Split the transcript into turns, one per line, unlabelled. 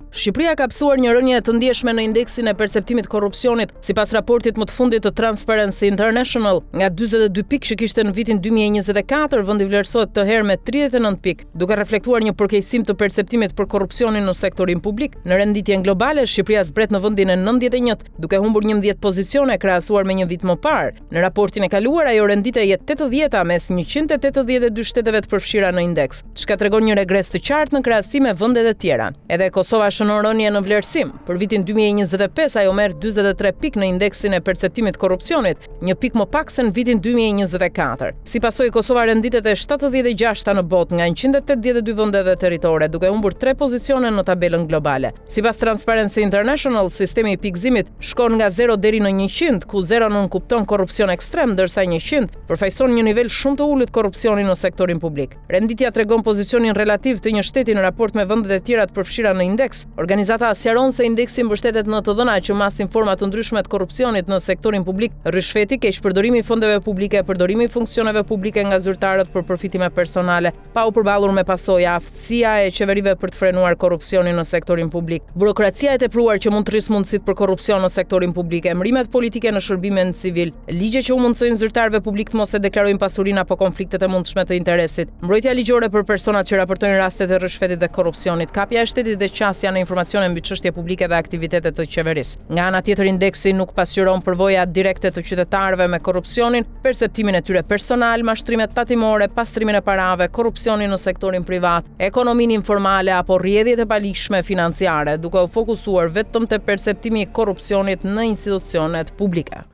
Shqipëria ka pësuar një rënie të ndjeshme në indeksin e perceptimit të korrupsionit, sipas raportit më të fundit të Transparency International, nga 42 pikë që kishte në vitin 2024, vendi vlerësohet këtë herë me 39 pikë, duke reflektuar një përkeqësim të perceptimit për korrupsionin në sektorin publik. Në renditjen globale, Shqipëria zbret në vendin e 91 duke humbur 11 pozicione krahasuar me një vit më parë. Në raportin e kaluar, ajo renditej e 80-ta mes 182 shteteve të përfshira në indeks, çka tregon një regres të qartë në krahasim me vendet e tjera. Edhe Kosova shënon rënie në vlerësim. Për vitin 2025 ajo merr 43 pikë në indeksin e perceptimit të korrupsionit, një pikë më pak se në vitin 2024. Si pasojë, Kosova renditet e 76-ta në botë nga 182 vende dhe territore, duke humbur 3 pozicione në tabelën globale. Sipas Transparency International, sistemi i pikëzimit shkon nga 0 deri në 100, ku 0 nënkupton korrupsion ekstrem, ndërsa 100 përfaqëson një nivel shumë të ulët korrupsioni në sektorin publik. Renditja tregon pozicionin relativ të një shteti në raport me vendet e tjera të përfshira në indeks. Organizata sqaron se indeksi mbështetet në të dhëna që masin forma të ndryshme të korrupsionit në sektorin publik, ryshfeti, keqpërdorimi i fondeve publike, përdorimi i funksioneve publike nga zyrtarët për përfitime personale, pa u përballur me pasoja, aftësia e qeverive për të frenuar korrupsionin në sektorin publik, burokracia e tepruar që mund të rrisë mundësitë për korrupsion në sektorin publik, emërimet politike në shërbimin civil, ligje që u mundësojnë zyrtarëve publikë të mos e deklarojnë pasurinë apo konfliktet e mundshme të interesit, mbrojtja ligjore për personat që raportojnë rastet e ryshfetit dhe korrupsionit, kapja e shtetit dhe qasja në informacione mbi çështje publike dhe aktivitete të qeverisë. Nga ana tjetër, indeksi nuk pasqyron përvoja direkte të qytetarëve me korrupsionin, perceptimin e tyre personal, mashtrimet tatimore, pastrimin e parave, korrupsionin në sektorin privat, ekonominë informale apo rrjedhjet e paligjshme financiare, duke u fokusuar vetëm te perceptimi i korrupsionit në institucionet publike.